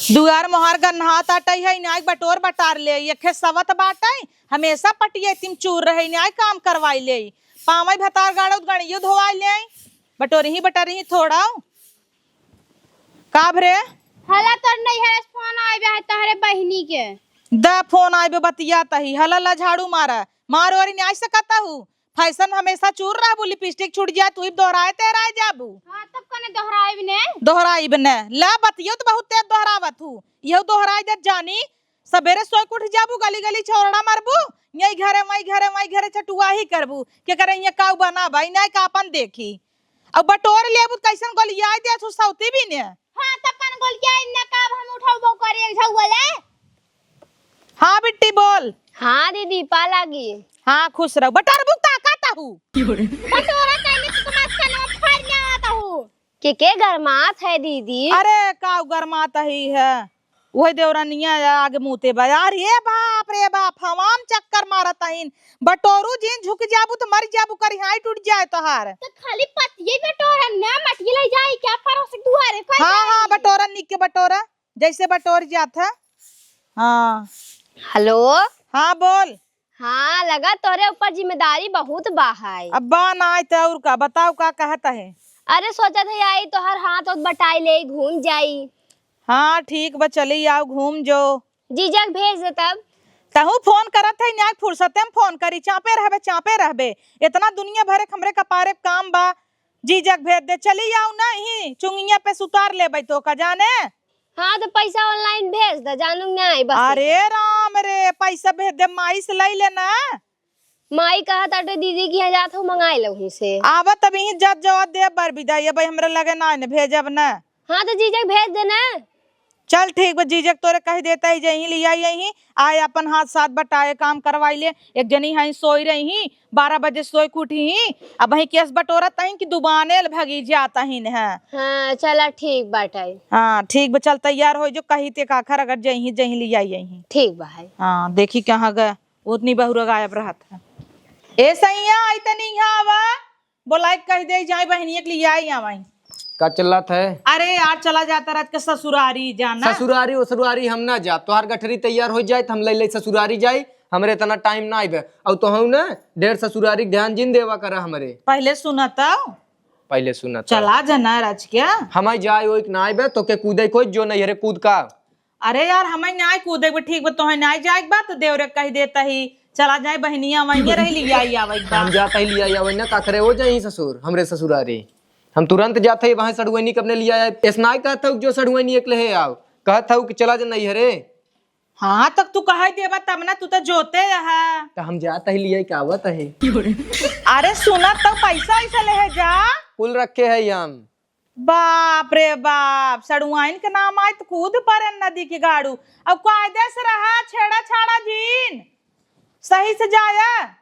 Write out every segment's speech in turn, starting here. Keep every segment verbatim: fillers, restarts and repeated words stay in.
दुआर मोहार गन्हात आटइ है, इनाय बटोर बटार लेइ, एखे सवत बाटइ, हमेसा पटिये तिम चूर रहइ, इनाय काम करवाइ लेइ। पावइ भतार गाड़उत गणियो धोवाइ लेइ, बटोरही बटरही थोड़उ। का भरे? हला तोर नइहरे से फोन आइबे है तोहरे बहिनी के। द फोन आइबे बतियातही, हला ला झाड़ू मारा, मार ओरी नाइ सकत हू। फैशन हमेसा चूर रहबू, लिपस्टिक छूट जाए, तू ही दोहराए तेराए जाबू। हाँ, तब कने दोहराइब ने? दोहराइब ने। ला बतियो तो बहुत तेज दोहरावत हू। इहो दोहराए देत जानी, सबेरे सोए के उठ जाबू, गली गली छौरड़ा मारबू, यही घरे, वही घरे, वही घरे चटुआही करबू। के करे ये काऊ बना भाई, नाय का अपन देखी। अब बटोर लेबू त कैसन गोलियाई देत हू सौती भी ने। हाँ, तब कन गोलियाई ने का, अब हम उठाऊ बो करी एक झौआ ले। हाँ बिट्टी बोल। हाँ दीदी, पा लागी। हाँ खुश रहो। बटोरबू का कहता हूँ? बटोरा कहले तो तुम्हारे कनवा फाड़ ले आता हूँ। के के गरमात है दीदी? अरे का गरमात ही है, वही देवरानिया आगे मुँहते बा। अरे बाप रे बाप, हवाम चक्कर मारत हईन। बटोरू जिन झुक जाबू तो मर जाबू, करिहाई टूट जाए तोहार। तो खाली पतिये बटोरन ना, मटिये ले जाई क्या परोस दुआरे पर हाँ, हाँ, जाई। बटोरन निक के बटोरा, जैसे बटोर जात है। हाँ। हेलो। हाँ, बोल। हाँ, लगा तोहरे ऊपर जिम्मेदारी बहुत बा है। अब बा ना आए तो और का, बताओ का कहत है? अरे सोचत है आई तोहर हाथ उथ बटाई ले, घूम जाई। हाँ, ठीक बा, चली आओ, घूम जो। जीजा के भेज दे तब। तहू फोन करत है, न्याय फुर्सते में फोन करी, चापे रहबे, चापे रहबे। इतना दुनिया भरे के हमरे कपारे काम बा, जीजा के भेज दे, चली आओ नहीं, चुंगिया पे सुतार लेबै तो का जाने। हाँ, तो पैसा online भेज दे, जानू नहीं बस। अरे राम रे, पैसा भेज दे, माई से लई लेना। माई कहा ताटे दीदी के यहाँ जात हो, मंगाई लो वहीं से। आवा तब यहीं जात जवाब दे बर विदा, ये भाई हमरा लगे ना ने भेजब ना। हाँ, तो जीजा के भेज देना। चल ठीक बा, जीजा के तोरे कह देता ही, जहीं लिया यहीं आए, अपन हाथ साथ बटाए, काम करवाई ले। एक जनी हैं सोई रही, बारह बजे सोए के उठी ही, अब वहीं केस बटोरत हैं कि दुबाने ल भगी जात ही न है। हाँ, चला ठीक बाटे। हाँ, ठीक बा, चल तैयार हो जो, कही ते काखर अगर जहीं, जहीं लिया यहीं। ठीक बा है। हाँ, देखी कहाँ गए, उतनी बहुरा गायब रहत है। ए सैया, आई तनी यहाँ आवा। बोलाई के कह दे, जाए बहनिया के लिए आई आवाई। का चिल्लात है? अरे यार, चला जाता रात के ससुरारी जाना। ससुरारी, उसुरारी हम ना जाब। तोहार गठरी तैयार हो जाए, त हम ले ले ससुरारी जाई। हमरे इतना टाइम ना आइबे। और तो हूँ ना, ढेर ससुरारी के ध्यान जिन देवा करा हमरे। पहले सुना तो। पहले सुना तो। चला जाना राज के। हमाई जाए ओइक ना आइबे, तो के कूदे कोई जो नहीं हरे कूद का। अरे यार, हमें नाय कूदे के बा, ठीक बा, तोहे नाय जाए के बा, तो देवरे कह देता ही, चला जाए, बहनिया वहीं रही, लिया ही आवे के बा। हम जाता ही लिया ही आवे ना, का करे, हो जाई ससुर, हमरे ससुरारी। हम तुरंत जाता ही वहाँ सड़ुआइनी के अपने लिया आए। ऐस नाय कहत हूँ जो सड़ुआइनी एक ले आओ, कहत हूँ कि चला जा नहीं हरे। हाँ, तक तू कहे देबा तब ना, तू तो जोते रहा। तो हम जाता ही लिया के आवत है। अरे सुना तो, पैसा ऐसा ले है जा। कुल रखे है हम। बाप रे बाप, सड़ुआइन के नाम आए तो कूद पड़े नदी के गाड़ू। अब कायदे से रहा, छेड़ा छाड़ा जीन, सही से जाया।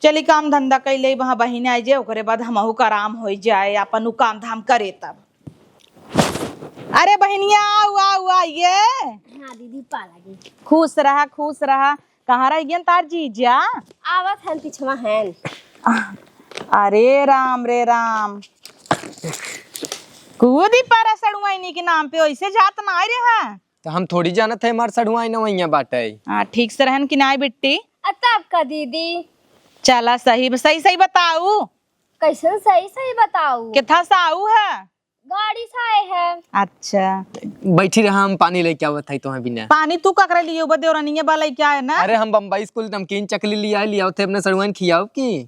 चली काम धंधा कैले वहाँ बहिन आई जे, ओकरे बाद हमहू का आराम हो जाए, अपन उ काम धाम करे तब। अरे बहिनिया, आउ, आउ, आइए। हाँ दीदी, पा लगी। खुश रहा, खुश रहा। कहाँ रह गयन तार जीजा? आवत हन, पिछवा हन। अरे राम रे राम, कूदी पारा सड़ुआइनी के नाम पे, वैसे जात ना आए रहा। तो हम थोड़ी जानत है हमार सड़ुआइन वहिया बाटे। हाँ, ठीक से रहन कि नाई बिट्टी? आ तब का दीदी? चला सही, सही, सही बताऊ। कैसन सही, सही बताऊ? केथा साऊ है? गाड़ी से आए हैं। अच्छा। बैठी रहा, हम पानी लेके आवत है तोहे बिना। पानी तू ककरे लिए उबा देवरानिया बा लेके आए ना? अरे हम बम्बई स्कूल नमकीन चकली लिया, लिया थे अपने सड़ुआइन खियाओ की?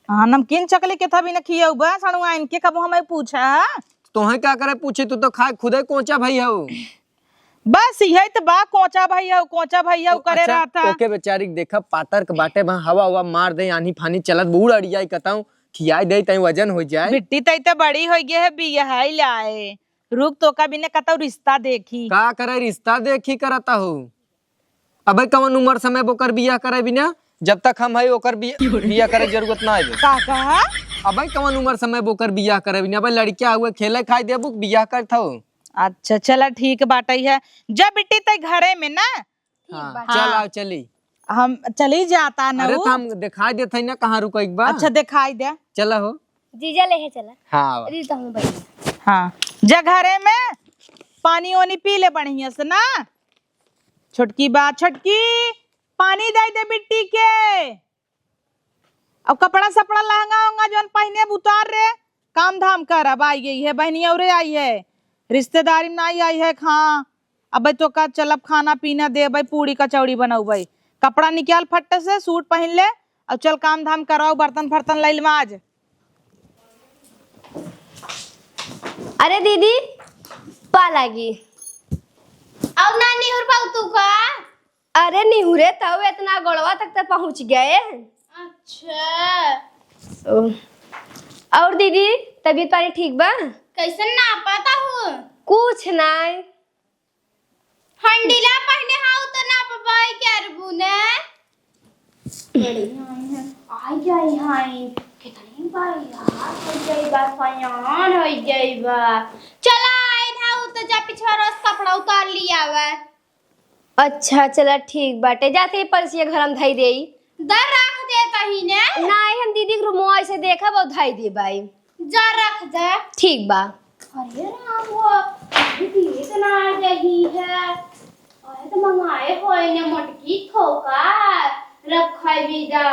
हाँ, नमकीन चकली केथा बिना खियाऊ बा सड़ुआइन के, कबो हमें पूछा? तोहे का करे पूछे, तू तो खाए खुदे कोचा भाई हो। बस यही तो बा, कोचा भाई हो, कोचा भाई हो ओ, करे अच्छा, रहता। ओके बेचारी के देखा, पातर के बाटे बा, हवा हवा मार दे, आनी फानी चलत, बूढ़ अड़ियाई कताऊ, खियाई दे, तई वजन हो जाए। बिट्टी तई तो बड़ी हो गई है, बियाह लाए। रुक, तोका बिना कतौ रिश्ता देखी। का करे रिश्ता देखी करता हो? अबे कवन उम्र समय बोकर बियाह करे बिना? जब तक हम है ओकर बिया-, बियाह करे जरूरत ना आवे। का कहा? अबे कवन उम्र समय बोकर बियाह करे बिना? अबे लड़किया हुए खेले खाए देबू, बियाह करत हो। अच्छा, चला ठीक बाटे है। जब बिट्टी तई घरे में ना। ठीक हाँ, बा। चल हाँ। आओ, चली। हम चली जाता न अरे, उ। तो हम दिखाई देत है ना, कहाँ रुको एक बार। अच्छा, दिखाई दे। चला हो। जीजा ले है, चला। हाँ। अरे, तो हम बैठ। हाँ, जा घरे में पानी ओनी पी ले बढ़िया से ना। छोटकी बा, छोटकी, पानी दे दे बिट्टी के। अब कपड़ा सपड़ा लहंगा उहंगा जौन पहिने अब उतार रे, काम धाम कर। अब आई गई है बहनी, औरे आई है, रिश्तेदारी में नाई आई है। हाँ, अब तो का चलब, खाना पीना देबै, पूड़ी कचौड़ी बनौबै। कपड़ा निकाल फट्ट से, सूट पहिन ले, अब चल काम धाम कराओ, बर्तन फर्तन लैल माज। अरे दीदी, पा लागी। अब ना निहुर पाऊ तू का? अरे निहुरे तउ एतना गोड़वा तक त पहुँच गए। अच्छा। ओ। और दीदी, तबीयत पानी ठीक बा? कैसन ना पता हो? कुछ नाय। हंडीला पहने हाउ तो ना पबाई के अरबू ने। बड़ी आई हैं, आई जाई हैं। कितनी बार यार हो जाई बा, सयान हो जाई बा। चला आई ना, उ तो जा पिछवा रोज कपड़ा उतार लिया आवे। अच्छा, चला ठीक बाटे, जाते ही परसिया घर में धई देई। दर रख दे कहीं ने। नाई, हम दीदी के रूमवा ऐसे देखब और धई देबाई। जा रख दे। ठीक बा। अरे राम हो, अभी दीदी तो ना आ रही है। अरे तो मंगाए होए ने मोटकी खोका रखै भी जा।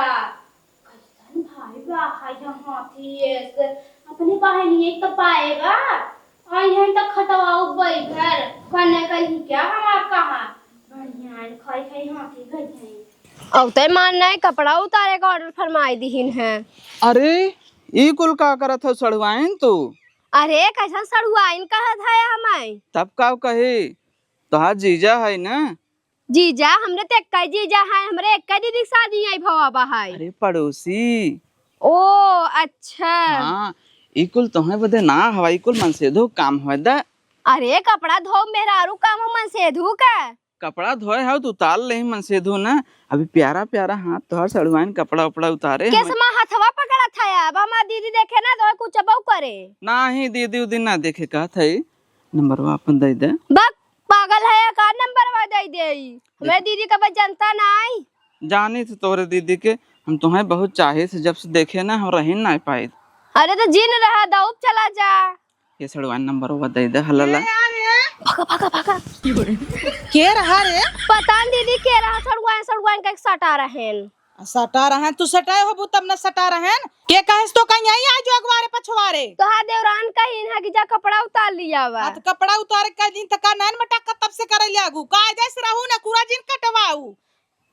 कैसन भाई बा, हाय हाथी एस, अपनी बहनिए तो पाएगा। आई हैं तो खटवाऊ बैठर, कने कहीं क्या हमार कहाँ। बढ़िया है, खाई खाई हाथी गई हैं। अब तय मान नहीं, कपड़ा उतारे का ऑर्डर फरमाई दिहिन है। अरे, ई कुल का करत हो सड़ुआइन तू? अरे, कैसन सड़ुआइन कहत है हमाई? तब का कही, तोहार जीजा है ना? जीजा, हमरे ते एक्कै जीजा है, हमरे एक्कै दीदी के शादी आई भवा बा है। अरे पड़ोसी। ओ, अच्छा। हाँ, ई कुल तोहे बदे ना हवा, ई कुल मनसेधो काम होए दा। अरे कपड़ा धो मेहरारू काम हो मनसेधू का? कपड़ा धोए हव तो उतार ले मनसेधू ना। अभी प्यारा प्यारा हाथ तोहर सड़ुआइन कपड़ा उपड़ा उतारे हमें। केसमा हथवा पकड़त है अब, हमार दीदी देखे ना तो कुछ बहु करे। नाही दीदी उदी ना देखे कहत है, नंबरवा अपन दे दे। बक पागल है का, नंबरवा दे दे? हमरे दीदी का बस जनता नाई। जानी थे तोरे दीदी के, हम तुम्हें बहुत चाहे से, जब से देखे ना हम रही ना पाए। अरे तो जिन रहा दौब चला जा। ये सड़वान नंबरवा दे दे हलाला। भागा, भागा, भागा। के रहा रे? पता न दीदी के रहा, सड़वान, सड़वान का एक सटा रहेन। आ, सटा रहन, तू सटाए होबू तब न सटा रहन। के कहेस तो कहीं आई, आई जो अगवारे पछवारे। तोहार देवरान कहीं ना कि जा कपड़ा उतार लिया बा। आ, तो कपड़ा उतारे का दिन तक नैन मटक्का तब से करे लागू। कायदे से रहू ना, कूड़ा जिन कटवाऊ।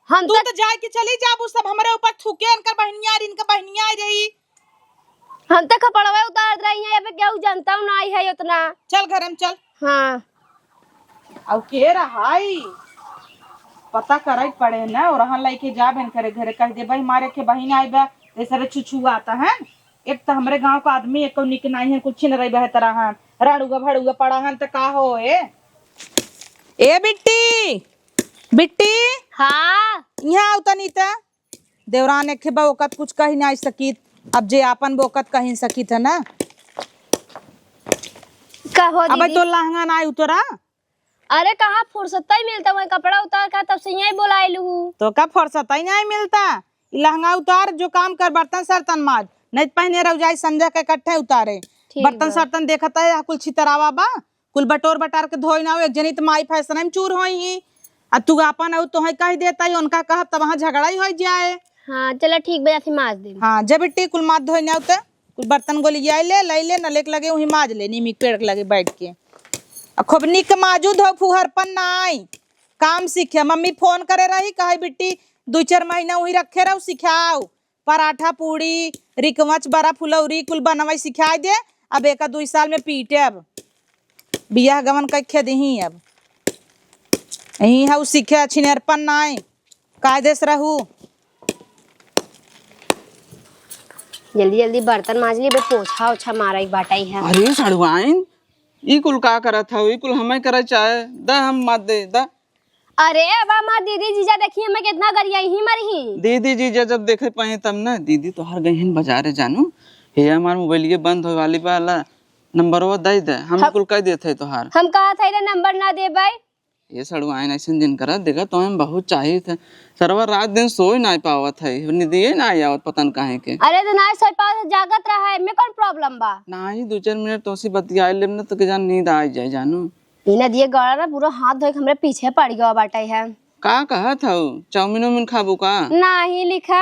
हम तू तो तो जाए के चली जाबू, सब हमरे ऊपर थूके, इनकर बहनिया, इनकर बहनिया रही। हम तो कपड़वा उतारत रही हैं, अबे केहू जनता ना आई है उतना। चल घर में चल। हाँ। अब के रहाई? पता करे के पड़े न, और रहन लइके जाबे न करे घरे, कह दे भाई मारे के बहिन आई बा, ऐसे रे छुछुआता है। एक तो हमरे गांव का आदमी एको निक नाई है, कुछ न रही बेहतर है, राड़ुआ भड़ुआ पड़ा है, तो का हो ए? ए बिट्टी, बिट्टी। हाँ। यहाँ आओ तनी त। देवरान एक बा, ओकत कुछ कही नाई सकित, अब जे आपन बा ओकत कही सकित है ना। का हो अब दीदी? तो लहंगा नाई उतरा। अरे कहाँ फुर्सत ही मिलता, वही कपड़ा उतार का तब से यहीं बोलाए लू। तो का फुर्सत ही नहीं मिलता? ई लहंगा उतार, जो काम कर, बर्तन सर्तन माज, नहीं तो पहने रह जाए संझा के इकट्ठे उतारे। ठीक बर्तन बा। सर्तन देखत है, कुल छितरावा बा। कुल बटोर बटार के धोई ना हो, एक जनी त माई फैशन में चूर होई ही। आ तू आपन अउ तोहे कह देता ही, उनका कहब तब वहाँ झगड़ा ही हो जाए। हाँ, चला ठीक बा, जाती माज दे। हाँ, जब बिट्टी कुल माज धोई ना हो त कुल बर्तन गोलियाई ले, लाई ले, नले के लगे वहीं माज ले, नीमी के पेड़ के लगे बैठ के। आ खूब निक माजू धो, फुहरपन ना आई। काम सीखे, मम्मी फोन करे रही, कहे बिट्टी दुई चार महीना वहीं रखे रहो, सिखाओ। पराठा, पूड़ी, रिकवच, बरा, फुलौरी कुल बनवाई सिखाई दे। अब एका दुई साल में पीटे अब। बियाह गवन कइके दिही अब। यहीं हऊ सीखे छिनेरपन नाई। कायदे से रहू। जल्दी जल्दी बर्तन माज ली, बे पोछा ओछा मारा एक बाटा ही है। अरे सड़ुआइन, ई कुल का करत हऊ? ई कुल हमें करे चाहे, द हम मत दे, द। अरे, अब हमार दीदी जीजा देखी हमें कितना गरियाई ही मरी ही। दीदी जीजा जब देखे पाए तब ना, दीदी तोहार गई हन बाजारे जानू, हे हमार मोबाइलिए बंद होए वाली बा, ला नंबरवा दे दे, हम हम कुल कह देत है तोहार। हम कहत है रे नंबर ना देबै। ये सड़ुआइन ऐसन जिन करा, देखा तो हम बहुत चाहित है। सरवा रात दिन सोए ना पावत है, निदिए ना आवत पता न काहे के। अरे तो ना सोए पावत है, जागत रहा है, में कौन problem बा? नाही, दो चार मिनट तोसे बतियाए लेब ना तो के जान नींद आ जाए जानू। ई नदिया गड़ा ना पूरा हाथ धोए के हमरे पीछे पड़ गवा बाटे है। का कहत हऊ? चाउमीन उमीन खाबू का? नाही लिखा।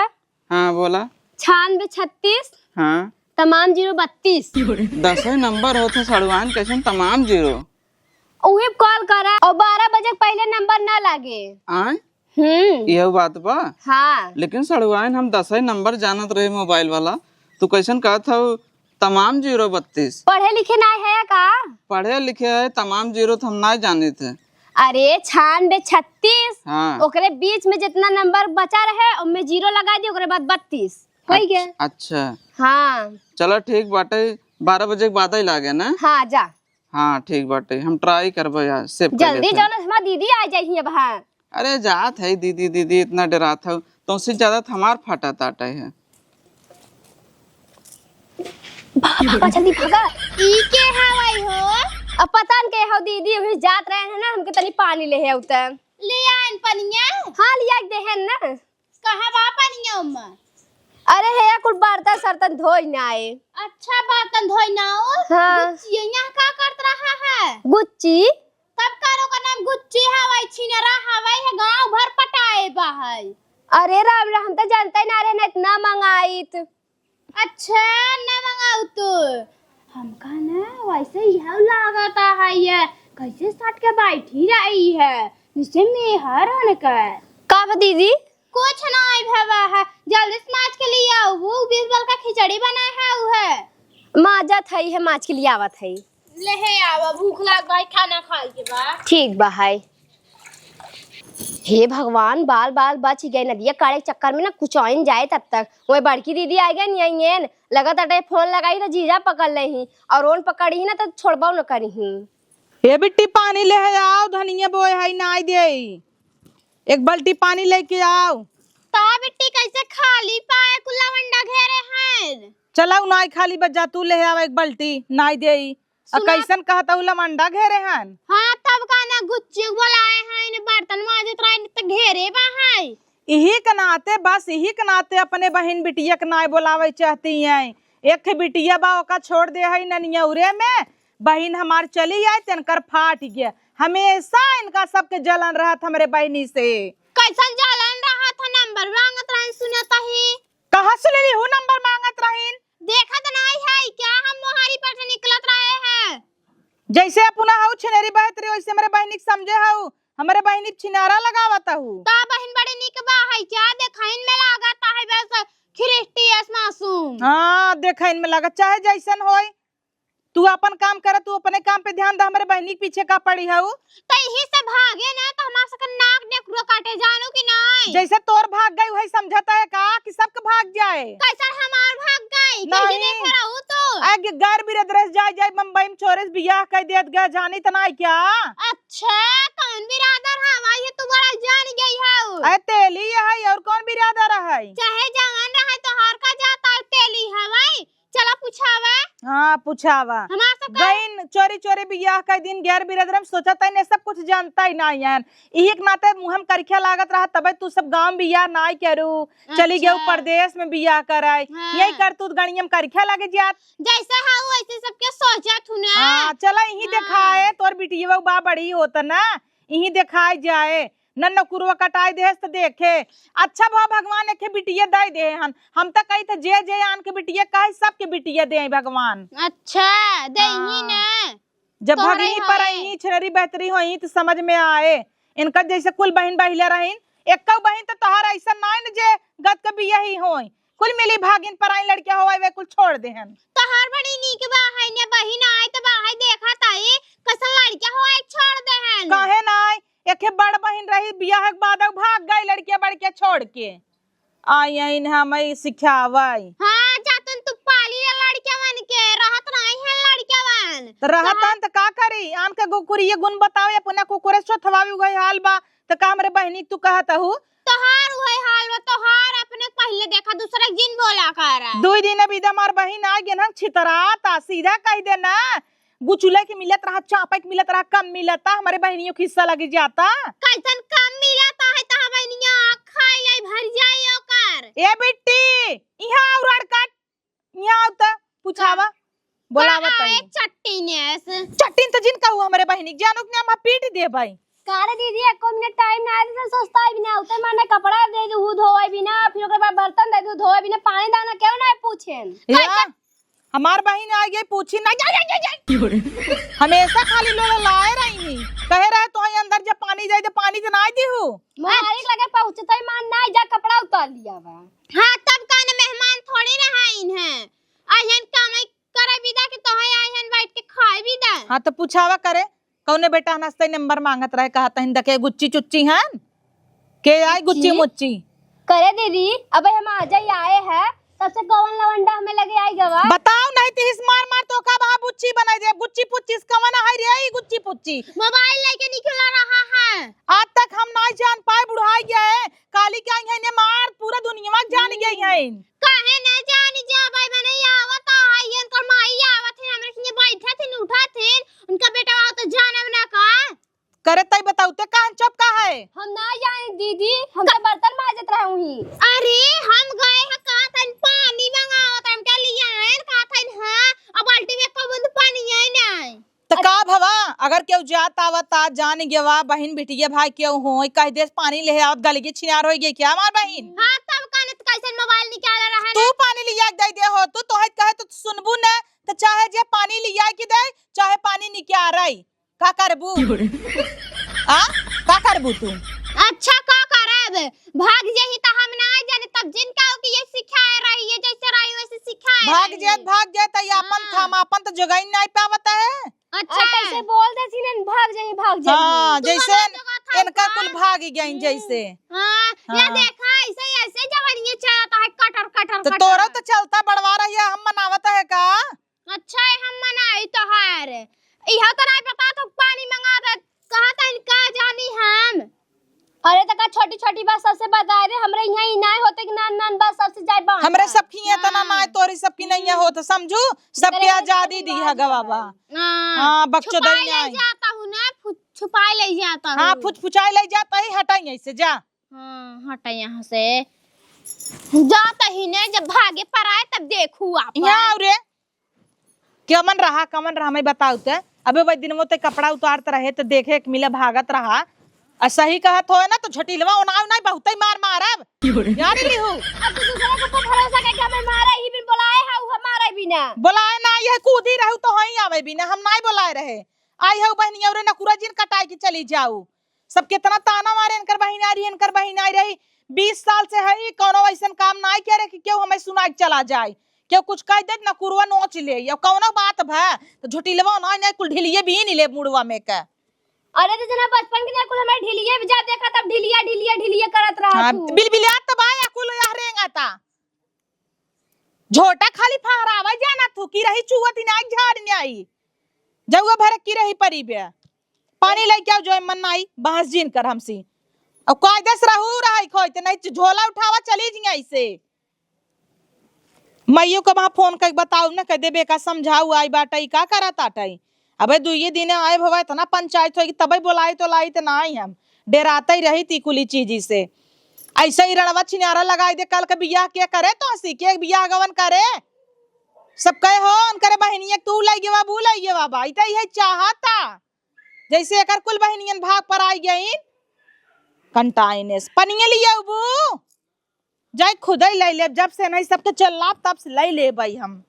हाँ, बोला। छियानबे छत्तीस, हाँ। तमाम जीरो बत्तीस। दसै नंबर होत है सड़ुआइन, कैसन तमाम जीरो? उहे कॉल करा और बारह बजे के पहले नंबर ना लागे। आय? हम्म। यह बात बा? हाँ। लेकिन सड़ुआइन, हम दसै नंबर जानत रहे मोबाइल वाला, तू कैसन कहत हऊ तमाम जीरो बत्तीस? पढ़े लिखे ना है का? पढ़े लिखे है, तमाम जीरो तो हम ना जानित है। अरे, छियानबे छत्तीस, हाँ। ओकरे बीच में जितना नंबर बचा रहे, ओमे जीरो लगा दी, ओकरे बाद बत्तीस। होइ गया। अच्छा। हाँ। चला, ठीक बाटे, बारह बजे के बाद ही लागे ना? हाँ, जा। हाँ, ठीक बाटे, हम ट्राई करबे यार, सेव कर जल्दी लेते हैं। जाओ ना, हमार दीदी आ जाई अब। हाँ। अरे, जात है दीदी, दीदी इतना डरात है, तोसे ज्यादा तो हमार फाटा ताटा है। भागा, भागा, जल्दी भागा। ई के हवाई हो? अब पता न के हो दीदी, वही जात रहे हैं ना, हमके तनी पानी ले है उतर। ले आइन पनिया? हाँ, लिया के देहन ना। कहाँ बा पनिया उम्मा? अरे हे, कुल बर्तन सर्तन धोई ना आए। अच्छा, बर्तन धोई ना हो? हाँ। गुच्ची यहाँ का करत रहा है? गुच्ची? तब का ओकर नाम गुच्ची हवाई, छिनरा हवाई है, गाँव भर पटाए बा है। अरे राम राम, हम तो जानते ना रहे, ना इतना मंगाइत। अच्छा, ना मंगाऊ तो। हमका ना वैसे यह लागत है, ये कैसे सट के बैठी रही है, जैसे मेहर होने का। का बा दीदी? कुछ ना आई भवा है, जल्दी से माज के लिए आओ, वो बीस बल का खिचड़ी बनाए है, वो है। माजत है, है माज के लिए आवत है। ले हे आवा, भूख लाग बा, खाना खाए के बा। ठीक बा है। हे भगवान, बाल बाल बच गए, नदिया काढ़े के चक्कर में ना कुछ आइन जाए तब तक। वही बड़की दीदी आ गई नहीं, लगत अटे फोन लगाई तो जीजा पकड़ ले ही, और ओन पकड़ी ही ना तो छोड़बो न करी ही। ए बिट्टी, पानी ले है आओ, धनिया बोए है, नाई दे, एक बाल्टी पानी लेके आओ। ता बिट्टी, कैसे खाली पाए कुल लवंडा घेरे हैं? चला, उ नाई खाली बा, जा तू ले आवा एक बाल्टी, नाई देई। आ सुना। कैसन कहत हऊ लमंडा घेरे हन? हाँ, तब का ना गुच्ची बोलाए हैं, इन्हें बर्तन माजत रहे त घेरे बा है। इही के नाते, बस इही के नाते अपने बहिन बिटिया के नाई बोलावे चाहती हैं। एक ठे बिटिया बा, ओका छोड़ दे है ननियौरे में, बहिन हमार चली आई, तेनकर फाट गया। हमेशा इनका सबके जलन रहत हमरे बहिनी से। कैसन जलन रहत है? नंबर मांगत रहन, सुनत ही। कहाँ सुनली हूँ नंबर मांगत रहीन? देखत नाई है क्या हम मोहारी पर से निकलत रहे हैं? जैसे अपना हऊ छिनेरी बहत रही, वैसे हमरे बहिनी के समझे हऊ, हमरे बहिनी पे छिनारा लगावत हऊ। ता बहिन बड़ी निक बा है क्या? देखइन में लागत है बस खिरिस्टी अस मासूम। हाँ, देखइन में लागत, चाहे जैसन होई। तू अपन काम कर, तू अपने काम पे ध्यान दे, हमरे बहिनी के पीछे का पड़ी हऊ? त इही से भागे ना, त हमार सबके नाक नेकुरो काटे, जानू कि नाई? जैसे तोर भाग गई, वही समझता है का कि सबके भाग जाए? कैसन हमार भाग गई? कैसे नहीं। देख रहू तू? आगे गैर बिरादर से जाए, जाए बम्बई में छोरे से बियाह कर देत गए, जानी त नाई क्या? अच्छा, कौन बिरादर है? वही तू बड़ा जान गई हऊ। अरे तेली है, और कौन बिरादर है? चाहे जवान रहे, तोहार का जाता है, तेली हवाई। चला पूछावा। हाँ, पूछावा। हमार सब का गइन चोरी चोरी बियाह कई दिन गैर बिरादर में, सोचा तई ने सब कुछ जानता ही ना यान। इही के नाते मुँह में करिखा लागत रहा, तबे तू सब गाँव में बियाह ना करू, चली अच्छा। गयू परदेश में बियाह कराए। हाँ। यही कर तू गणियम करिखा लगे जात। जैसे हाँ वैसे सबके सोचत हूँ ना। हाँ, चला यही हाँ। देखाए, तोर बिटिया बा बड़ी होत ना, यही देखाए जाए। न नकुरवा कटाई देहस त देखे। अच्छा भा भगवान एके बिटिया दे दे हन। हम त कही थे जे जे आन के बिटिया कहे सबके बिटिया दे भगवान। अच्छा, दे ही हाँ। ना। जब तोहरे भगनी पर होए। अही छिनरी बहतरी होई त समझ में आए। इनका जैसे कुल बहिन बहिले रहीन, एक्को बहिन त तोहर ऐसा नाई न जे गत के बिया ही होई। कुल मिली भागिन पराई लड़किया होवे, वे कुल छोड़ देहन। तोहार बड़ी नीक बा है ने बहिन, आए त बा है देखा ताई, कसन लड़किया होवे छोड़ देहन। काहे नाई? एके बड़ बहिन रही, बियाह के बाद भाग गई लड़किया बड़किया छोड़ के। आई आइन हम ई सिखावई। हाँ, जातन तू पाली ले लड़किया बन के, रहत नाई है लड़किया बन। त रहतन त का करी? आन के कुकुरिये गुण बतावे, अपना कुकुरे सोथवावी उगई हाल बा। त का हमरे बहिनी के तू कहत हऊ? तोहार उहे हाल बा, तोहार अपने पहिले देखा, दूसरे के जिन बोला कर। दुई दिन अभी हमार बहिन आ गेन हन छितराता, सीधा कह देना, गुचुले के मिलत रहा, चापे के मिलत रहा, कम मिलता, हमरे बहिनियों के हिस्सा लगी जाता। कैसन कम मिलता है, तहा बहिनिया खाई लाई भर जाई ओकर। ए बिट्टी, इहाँ आउ रड़कट, इहाँ आउ त पूछावा। बोलावत का आई। आए चट्टीनेस? चट्टीन तो जिन कहू हमरे बहिनी के, जानू कि ना हम पीट देबई। का रे दीदी, एको मिनट टाइम ना आए तो सस्ता भी ना होते, माने कपड़ा दे दू, धोवे भी ना, फिर ओकर बाद बर्तन दे दू, धोवे भी ना, पानी दाना केहू ना पूछेन। या, हमार बहिन आ गई, पूछी ना, जा, जा, जा, जा। हमेशा खाली लोग लाए रही, कहे रहे तो अंदर जब पानी जाए तो पानी तो ना दिहू। मोहारी के लगे पहुँचते ही मान ना जा, कपड़ा उतार लिया बा। हाँ, तब का ना, मेहमान थोड़ी रहा इन्हें, आ इहन काम करे बिदा के तोहे आई हन बैठ के खाए बिदा। हाँ, तो पूछावा करे, कौने बेटा हनस्ते नंबर मांगत रहे, कहत हन, "देखे गुच्ची चुच्ची हन, के आई गुच्ची गुच्ची? मुच्ची?" करे दीदी, अबे हम आ जाई आए हैं, तब से कौन लवंडा हमें लगे आई गवा? बताओ, नहीं तो हिस मार मार तो का बहा बुच्ची बनाई दे, गुच्ची पुच्ची से कवन है रे, ई गुच्ची पुच्ची? मोबाइल लेके निकला रहा है। आज तक हम नहीं जान पाए, बुढ़ाई गया है, काली के आई है ने मार, पूरा दुनिया जान गई है। काहे ना जानी जाबै, मने आवत है, इनकर माई आवत है, हमरे संगे बैठत हिन, उठत हिन, उनका बेटा आवत है, जानब ना का? करे तई बताऊ, ते काहे चुप का है? हम ना जानी दीदी, हम तो बर्तन माजत रहे हुई। अरे, हम गए हैं, कहा था पानी मंगावत, हम क्या लिया है, कहा था हाँ, अब बाल्टी में एको बूंद पानी है ना। त का भवा, अगर केहू जात आवत आ, जान गेवा, बहिन बिटिया भाई केहू होई, कह देस पानी लेहे आवत, गलगी छिनार होई गई क्या हमार बहिन? हाँ, तब काने त कैसन मोबाइल निकाले रहे तू ना? पानी लिया के दे दे हो, तू तोहे कहे तो सुनबू न, त चाहे जे पानी लिया के दे, चाहे पानी निकारे, का करबू? आ? का करबू तू? अच्छा, का करब? भाग जाही त हम ना जाने, तब जिन का हो कि ये सिखाए रही, ये जैसे रही वैसे सिखाए भाग रही। जात, भाग जात, ये आपन हाँ। थाम, आपन तो जगह ही नहीं पावत है। अच्छा। आ, कैसे बोल दे सीने, "भाग जाई, भाग जाई।" हाँ, तू जैसे बोला जगह था इनका का? कुल भाग ही गई हम्म। जैसे। हाँ, या हाँ। देखा, ऐसे, ऐसे जवानी चलता है, कटर, कटर, तो कटर। तोरो तो चलता बड़वा रही है, हम मनावत है का? अच्छा है, हम मनाई तोहार। इहो तो नहीं पता तो पानी मंगा दे, कहा था इनका जानी हम। अरे, त का छोटी-छोटी बात सबसे बताए रे, हमरे यहाँ ई नाय होते कि नान-नान बात सबसे जाए बांट हमरे बांट। सबकी ये तना हाँ। नाय, तोरी सबकी नहीं है हम्म। होत, समझू? सबके एकरे आजादी दी है गवा बा। हाँ। हाँ, बकचोदई छुपाई ले नहीं। जाता हूँ ना, फु-, छुपाई ले जाता हाँ, हूँ। फुचफुचाई ले जाता ही, हटाई ऐसे, जा। हाँ, हटा यहाँ से। जाता ही ने, जब भागे पर आए तब देखू आप। यहाँ आओ रे। कमन रहा, कमन रहा, मैं बताऊ ते। अबे वही दिन वो ते कपड़ा उतारत रहे तो देखे एक मिला भागत रहा। आ सही कहत होए ना तो झटिलवा ओनाव नहीं बहुते मार मारब। क्यों रे? याद लिहू। अब तो दूसरे के ऊपर भरोसा करके हमें मारे ही बिन बुलाए है, वो हमारे बिना। बुलाए ना, यह कूदी रहू तो हई आवे बिना, हम नहीं बुलाए रहे। आई हऊ बहनी और नकुरा जिन कटाई के चली जाऊ। सब कितना ताना मारे, इनकर बहिन आ रही, इनकर बहिन आ रही। बीस साल से है, कौनो ऐसन काम नाई करे कि केहू हमें सुनाई के चला जाए। केहू कुछ कह दे, नकुरवा नोच ले, या कौनो बात भा, तो झुटिलवा नाई, नाई, कुल ढिलिये बीन ले मुड़वा में के। अरे तो जना बचपन के ना कुल हमारे ढिलिये भी जा देखा, तब ढिलिया, ढिलिया, ढिलिया करत रहा हाँ, तू। बिलबिलात तो बा, या कुल या रेंगाता। झोटा खाली फहरावा जाना तू, कि रही चुअत ही नाई झाड़ न्याई। जउआ भर की रही परी बे। पानी लेके आओ, जो मन नाई, बहस जिन कर हमसी। अब कायदे से रहू रहा खोई, ते नहीं झोला उठावा, चली जिया इसे। मइयो के वहाँ फोन करके बताऊ न, कह देबे का समझाऊ आई बाटई, का करत आटई। अबे दुइये दिने आए भवा, इतना पंचायत होई कि तबे बोलाई तो लाई, त नाई हम। डेराते ही रही ती कुली चीजी से। ऐसे ही रणवा छिनारा लगाई दे, कल के बियाह के करे तो हंसी, के बियाह गवन करे? सब कहे हो, उनकरे बहिनिया के तू लई गेवा, बू लई गेवा बा। ई त इहे चाहता। जैसे एकर कुल बहिनियन भाग पर आई गईन, कंटाइनेस। पनिया लिया बू? जाई खुदई लई लेब, जब से नहीं सबके चल्लाब तब से लई लेबई हम।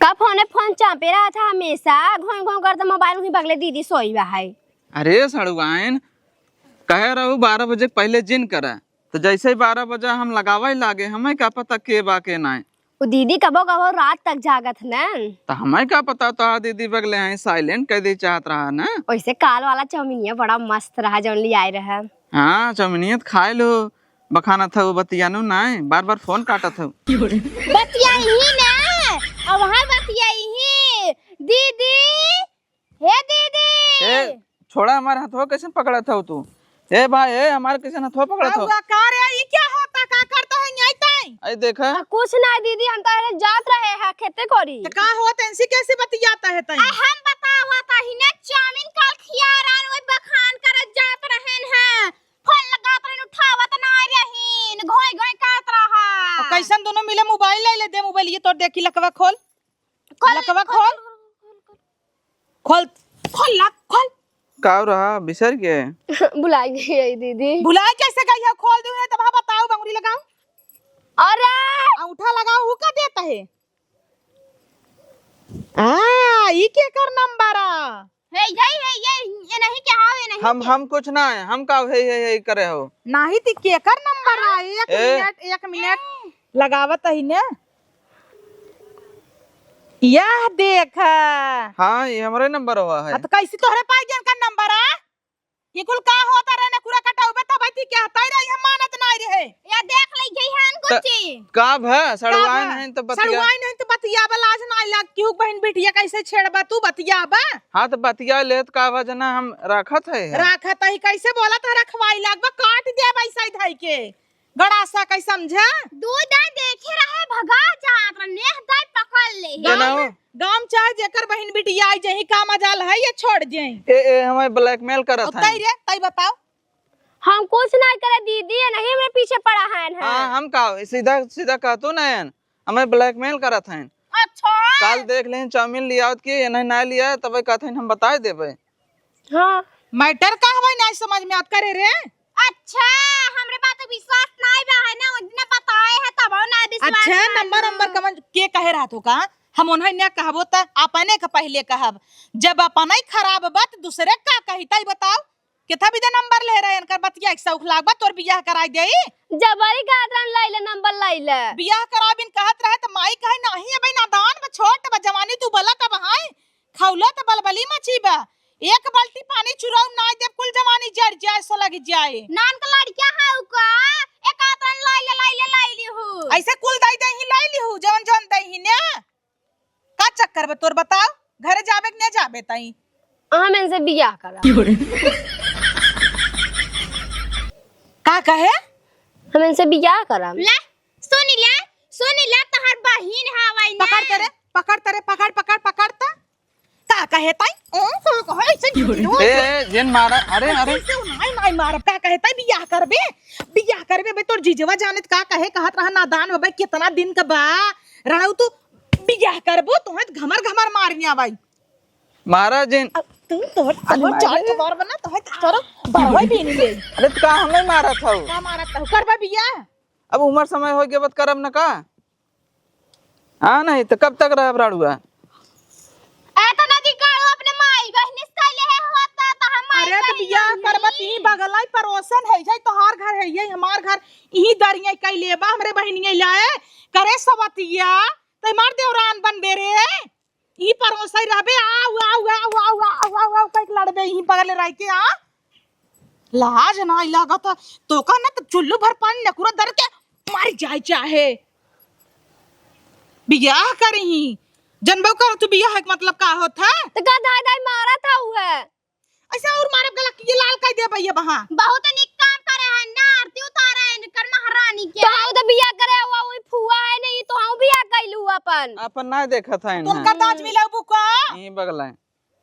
का फोने फोन चापे रहा था हमेशा, घों घों करता मोबाइल वहीं बगले दीदी सोई बा है। अरे सड़ुआइन, कहे रहू बारह बजे के पहले जिन करा, तो जैसे ही बारह बजा हम लगावे लागे, हमें का पता के बा के नाय। वो दीदी कबो कबो रात तक जागत न। तो हमें का पता तो दीदी बगले हैं, साइलेंट कर दे चाहत रहा न। वैसे काल वाला चाउमीनिया बड़ा मस्त रहा जौन ले आए रहे। हाँ, चाउमीनिया तो खाए लो, बखानत हऊ, बतियानू नाय, बार-बार फोन काटत हऊ। बतियाई ही ना, अब वहाँ बतियाई ही। दीदी, हे दीदी। ए, छोड़ा हमार हथवा, कैसन पकड़त हऊ तू? ए भाई, ए, हमार कैसन हथवा पकड़त हऊ? बउआ, का रे, ई क्या होता, का करता है यहीं तई? आई देखा। आ, कुछ ना दीदी, हम तो अरे जात रहे हैं खेते कोरी। तो का होत, ऐसी कैसे बतियाता है तई? आ, हम बतावत ही ना, चाउमीन काल खिया रहन, वही बखान करत जात रहन हैं। फोन लगात रहन, उठावत ना रहीन, घोई घोई करत रहा। आ, कैसन दोनों मिले मोबाइल ले ले, दे मोबाइल ये तोर, देखी लकवा खोल। खोल, लकवा खोल, खोल। खोल, खोल। खोल, लक, खोल। का रहा, बिसर गए? भुला गई है दीदी। भुला कैसे गई है? खोल दूँ है, तब हाँ बताओ, बंगड़ी लगाओ। अरे! अंगूठा लगाओ, वो का देता है? आ, ई केकर नंबर आ? हे, यही है, ये, ये नहीं क्या हो, ये नहीं हम, क्या? हम कुछ ना है, हम का हे, हे, हे करे हो? नाही ती केकर नंबर आ? एक ए? मिनट, एक मिनट। लगावत ही ने। यह देख। हाँ, ये हमरे नंबर हुआ है। हाँ, तो कैसे तोहरे पाई गया इनका नंबर आ? ये कुल का होता रहे ना, पूरा कटाऊ बे, तब आई थी क्या? ताई रही, हम मानत नाई रहे। या देख ले गई है त-, कुछ। का भा? सड़ुआई का भा? नहीं तो बतिया। सड़ुआई नहीं तो बतिया बा, लाज नाई लाग, क्यों बहन बिटिया कैसे छेड़बा तू, बतिया बा? हाँ, तो बतिया लेत का भा जना, हम राखत है। राखत है, कैसे बोला तो रखवाई लाग बा, काट दे भाई सही धाई के। गड़ासा कई समझा? दू दाई देखे रहे, भगा जात रहे, नेह दाई पकड़ ले। गाँव, गाँव चाहे जेकर बहिन बिटिया आई, जहीं का मजाल है, ये छोड़ जाई। ए, ए, हमें blackmail करत अब हैं। तई रे, तई बताओ। हम कुछ नहीं करे दीदी, ये नहीं हमरे पीछे पड़ा है ना। हाँ, हम का, सीधा, सीधा कहतो ना है, हमें blackmail करत हैं। अच्छा। काल देख लें, चाउमीन लियावत के, ये नहीं, नहीं लिया, तब कहत हैं, हम बताए देबे। हाँ। Matter का हवाई, नहीं समझ में आत करे रे। अच्छा, हमरे बात पे विश्वास नाई बा है ना, उतना बताए है तब ना विश्वास अच्छा, बा number ना। Number कमन के कहे रहत हो का? हम उन्हें न कहबो त अपने के पहले कहब। जब अपने ही खराब बा त दूसरे का कही, तई बताओ। केथा बिदे number ले रहे, इनकर बतिया एक सौख लाग बा, तोर बियाह कराई देई। जबरी कहत रहन, "लइले number लइले।" बियाह कराबिन कहत रहे त माई कहे, "नाही, अबे नादान बा, छोट बा, जवानी तू बोला तब हाय।" खौला त बलबली मची बा। एक बाल्टी पानी चुराऊ नाई देब, कुल जवानी जर जाए, सो लग जाए। नान का लड़किया है उका, एक आतन लाई ले, लाई ले, लाई ली हूँ। ऐसे कुल दाई दे ही लाई ली हूँ, जौन जौन दे ही ने। का चक्कर बा तोर बताओ? घरे जाबे कि नहीं जाबे तई? हम इनसे बियाह करा। का कहे? हम इनसे बियाह करम। ले, सुन ले, सुन ले, तोहर बहिन हवै ना। पकड़ तरे, पकड़ तरे, पकड़, पकड़, पकड़ त। का कहे ताई? ओ, का कहे, ऐसे झूठी हो। ए, ए, जिन मारा, अरे, अरे। ऐसे नाई, नाई मारब, का कहे ताई, बियाह करबे? बियाह करबे बे, तोर जीजवा जानित का कहे, कहत रहा नादान बा बे, कितना दिन का बा। रणऊ तू बियाह करबो, तोहे घमर घमर मारिया बाई। मारा जिन। अब तू तोहर, अरे तोहर मारे। चार ठो बार बना, तोहर चारों बारवा भी नहीं ले। अरे तो का हमें मारत हऊ? का मारत हऊ? करबा बियाह? अब उमर समय होइ गया, बत करब न का? हाँ, नहीं तो कब तक रहब राड़ुआ? ए तो नदी काढ़ो अपने माई बहिनी से कहले है होता तो हम माई अरे तो बहिनी बियाह नहीं। करबा ती बगलाई परोसन है, जाई तोहार घर है, ये हमार घर, इही दरिया कई लेबा हमरे बहिनिया लाए, करे सवतिया, तो हमार देवरान बनबे रे। ई परोसई रहबे, आउ, आउ, कइके लड़बे, ई बगल रह के, आ? लाज नाई लागत, तोका न त चुल्लू भर पानी नकुरा दर के मर जाए चाहे। बियाह करही, जनबो कर तू बियाह के मतलब का होत है? त का दाई दाई मारत हऊ है? ऐसे और मारब गला कि ये लाल कई देबे ये बहा। बहुत निक काम करे है ना, आरती उतारे है इनकर महारानी के। तो हम तो बियाह करे हुआ, वही फुआ है नहीं, तो हम बियाह कइलू अपन। अपन ना देखत है तो ना। उनका दाज मिलाऊ बुका। यही बगल है।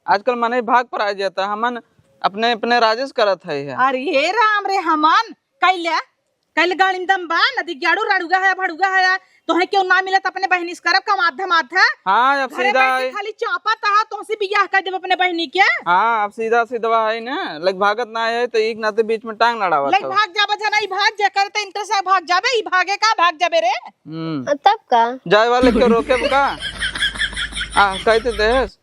आजकल मनई भाग पर आ जाता, हमन अपने, अपने राजेश करत है, है। अरे राम रे, हमन कइले कल गाड़ी में दम बा, नदी ग्याड़ू रड़ुआ है, भड़ुआ है, तोहे क्यों ना मिलत अपने बहिनी से करब, कम आधा माधा। हाँ, अब घरे सीधा बैठ के है। खाली चापत हा, तोहसे बियाह कर देब अपने बहिनी के। हाँ, अब सीधा सीधवा है ना, लग भागत ना है, तो एक नाते बीच में टांग लड़ावत लग हो। भाग जाबे जना, ई भाग, जेकर ते interest है, भाग जाबे, ई भागे का, भाग जाबे रे। हम्म। तब का? जाए वाले के रोके का? आ, कहते देस।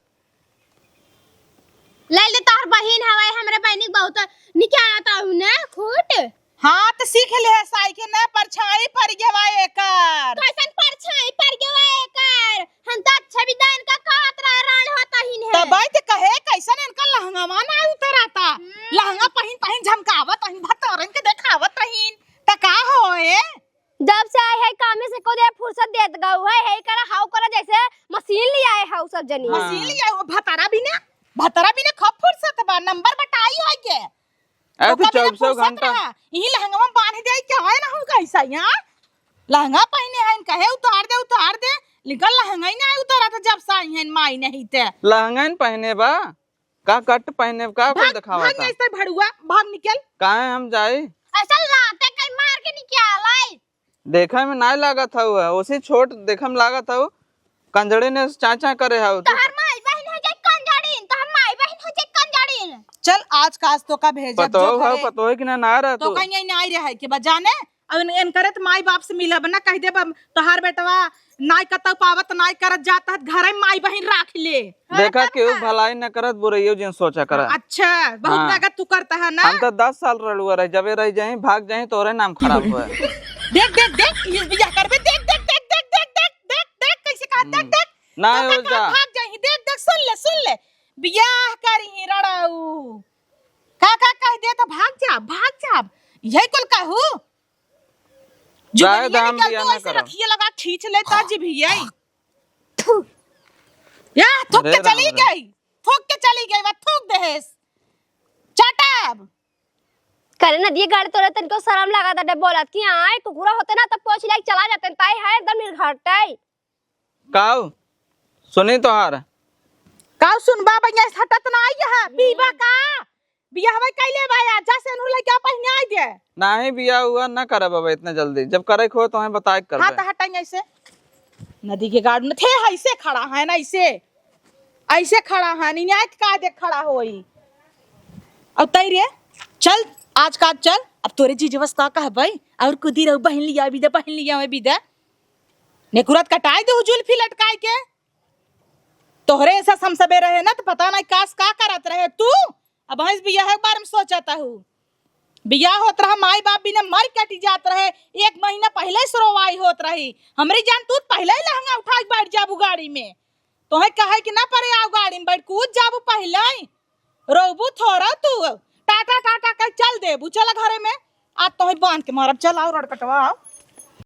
ले ले, तोहर बहिन हवाई, हमरे बहिनी के बहुत निकालत हऊ ने खूट। हाँ, तो सीख ले है साई के ना, परछाई पड़ गवा एकर। कैसन परछाई पड़ गवा एकर? हम तो अच्छा विधान का कहत रहे, राण होता ही ने। तब आई तो कहे, कैसन इनका लहंगवा ना उतराता। हम्म। लहंगा पहिन पहिन झमकावत हईन, भतरन के देखावत हईन। त का होए? जब से आए है कामे से को दे फुर्सत देत गऊ है, है करा हाउ करा जैसे मशीन ले आए हाउ सब जनी। हाँ। मशीन ले आए, वो भतारा भी ना, भतारा भी ना खूब फुर्सत बा, नंबर बटाई है के। अरे तो ओका बिना चौबीसों फुर्सत घंटा। रहा, यही लहंगवा बांध दे के आए ना हो कैसा यहाँ? लहंगा पहने हैं, कहे उतार दे, उतार दे, लेकिन लहंगा ही ना उतारा था जब से आई हैं माई नहीं ते। लहंगा ही पहने बा। का कट पहने, का कुल भाग, दिखावा भाग था? नहीं, ऐसे भड़ुआ, भाग निकल। काहे हम जाई? ऐसा लाते कहीं मार के निकाल आई। देखे में नाय लागत हऊ, ओसे छोट देखे में लागत हऊ। कंजड़ी ने चाचा करे हौ। तोहर माई बहिन हो जाए कंजड़िन, तोहर माई बहिन हो जाए कंजड़िन। चल, आज काज तो का भेजब पतोह जो हौ, घरे। पतोह कि ना, ना रह तो तू। कहीं नहीं आई रहे के बजाने, अब इन, इनकरे त माई बाप से मिलब ना, कह देब, "अब तोहार बेटवा नाई कतौ पावत, नाई करत जात है, घरे माई बहिन राख ले।" देखा, केहू भलाई न करत, बुराइयो जिन सोचा करा। अच्छा, बहुत हाँ। लागत तू करता है ना। हम तो दस साल रलुआ रहे, जबे रह जाई, भाग जाई, तोरे नाम खराब हुआ। देख, देख, देख, ये बियाह करबे, देख, देख, कैसे कहा, देख, हम्म। देख। ना तो हो का जा। भाग जाई, देख, देख, सुन ले, सुन ले, बियाह करी रड़ाऊ। का, का कह दे तो भाग जा, भाग जा, यही कुल कहू। जो जाए बढ़िया दाम निकल दिया तो ना ऐसे करो। रखिए लगा खींच लेता जी भी यही। थू। या थूक अरे के चली राम रे। गई, थूक के चली गई, वह थूक देहेस। चटब। करे ना दिए गाड़ी तोरे तनिको शर्म लागत अटे बोलत कि आए कुकुरा होते ना तब पोछ लाइक चला जाते ताई है एकदम निर्घाटे। काऊ सुनी तोहार। काऊ सुनबा भैया हटत ना आई है पीबा का। बियाहवा कइले बा, जा सेनुर लइके आ पहिने आई दे। नाही बियाह हुआ न करब अब इतना जल्दी, जब करे के हो तो हमें बताए के हाँ, करबे। तो हटाई ऐसे। नदी के गाड़ में थे, ऐसे खड़ा है ना, ऐसे, ऐसे खड़ा है, नहीं आए का देख खड़ा होई। अब तई रे, चल, आज का चल, अब तोरे जीजवस का कहबे, और कुदी रहू बहिन लिया भी दे, बहिन लिया भी दे। नेकुरत कटाई दे जुल्फी लटकाई के। तोहरे ऐसा समसबे रहे ना, तो पता नहीं कास का करत रहे तू। अब भैंस बियाह के बारे में सोचत हूँ। बियाह होत रहा, माई बाप बिना मर कटी जात रहे, एक महीना पहले से रोवाई होत रही। हमरी जान तू पहले ही लहंगा उठा के बैठ जाबू गाड़ी में, तोहे कहे कि ना परे आओ गाड़ी में बैठ, कूद जाबू पहले ही। रोबू थोड़ा तू, टाटा टाटा कर चल देबू, चल घरे में। आज तोहे बांध के मारब, चल आओ रड़कटवा आओ।